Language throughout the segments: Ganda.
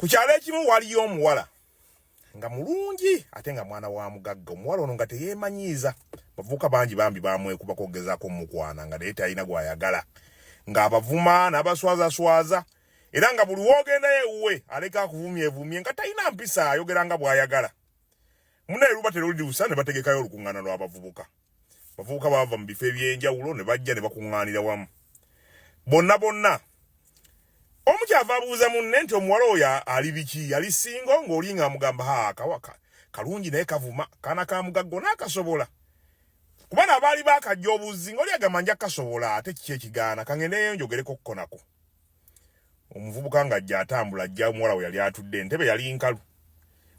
Ku kyalo ekimu waliyo omuwala nga mulungi ate nga mwana wa mugagga. Omuwala ono nga teyeemanyiiza, bavubuka bangi bambi bamwekubako okugezaako omukwana, nga naye talina gw'ayagala, ng'abavuma n'abaswazaswaza, era nga buli w'ogendayo ewuwe aleka akuvumyevumye, nga talina mpisa, ayogera nga bw'ayagala. Munaye luba terulirusa ne bategekayo olukuŋŋaana lw'abavubuka. Abavubuka bava mu bifo eby'enjawulo ne bajja ne bakuŋŋaanira wamu bonna bonna. Omu kyava abuuza munne nti, "Omuwala oyo ali biki? Ali single?" Ng'oli ng'amugamba, "Ha, kawaka kalungi naye kavuma, kaana ka mugaggo n'akasobola." Kuba nabaali bakajja obuzzi, ng'oli agamba, "Nja kasobola, ate kiki ekigaana? Kangendeyo njogereko kkonako." Omuvubuka ng'ajja atambula ajja omuwala we yali atudde, entebe yali nkalu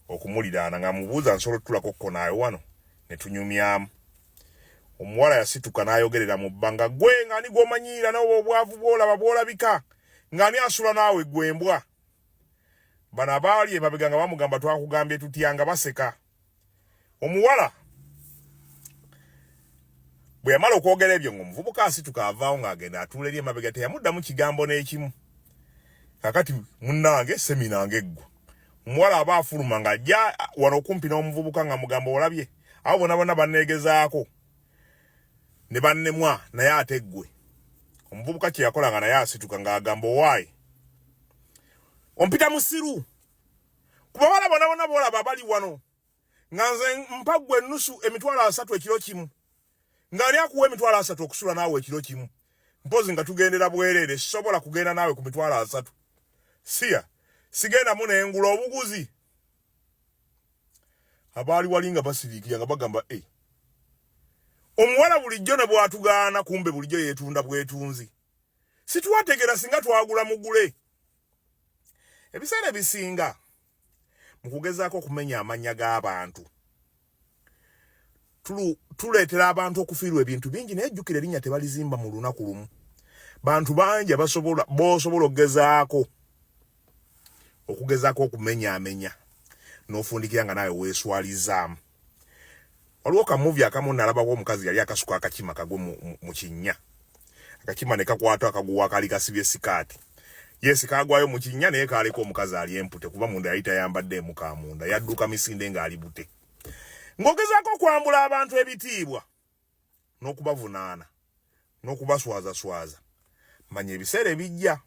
okumuliraana, ng'amubuuza, "Nsobola otulako kkonaayo wano ne tunyumyamu?" Omuwala yasituka n'ayogerera mu bbanga, "Gwe ng'ani gw'omanyiira nawe? Obwavu bw'olaba bw'olabika, ng'ani asula naawe, gwe mbwa?" Bano abaali emabega nga bamugamba, "Twakugambye tutya?" Nga baseka. Omuwala bwe yamala okwogera ebyo, ng'omuvubuka asituka avaawo ng'agenda atuula eri emabega, teyamuddamu kigambo n'ekimu. Kakati munnange, seminar ng'eggwa, omuwala aba afuluma ng'ajja wano okumpi n'omuvubuka nga mugamba, "Olabye abo bonna bonna banneegezaako ne bannemwa, naye ate ggwe." Omuvubuka kye yakola nga naye asituka ng'agamba, "Owaayi, ompita musiru? Ku bawala bonna bonna boolaba abali wano, nga nze mpa ggwe ennusu 300,000 ekiro kimu, ng'ani akuwa 300,000 okusula naawe ekiro kimu? Mpozi nga tugendera bwereere, sobola kugenda naawe ku 300,000. Siya sigendamu nengula obuguzi." Abaali wali nga basiriikira nga bagamba, "E, omuwala bulijjo ne bwatugaana, kumbe bulijjo yeetunda bwetunzi. Situwategeera, singa twagula mugule." Ebiseera ebisinga mu kugezaako okumenya amannya g'abantu, tuleetera abantu okufiirwa ebintu bingi. Naye jjukira, erinnya tebalizimba mu lunaku lumu. Bantu bangi abasobola b'osobola okugezaako okumenyaamenya n'ofundikira nga naawe weeswalizaamu. Waliwo ka movie akamu nalabako, omukazi yali akasuka akakima kagwe mu kinnya, akakima ne kakwata akaguwa akaali kasibye sikaati. Yes, kagwayo mu kinnya, naye kaleka omukazi ali empute, kuba munda yali tayambaddeemu kamunda, yadduka misinde ng'ali bute. Ng'ogezaako okwambula abantu ebitiibwa n'okubavunaana n'okubaswazaswaza, manya ebiseera ebijja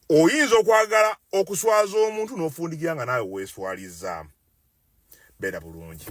oyinza okwagala okuswaza omuntu n'ofundikira nga naawe weeswalizaamu. Beera bulungi.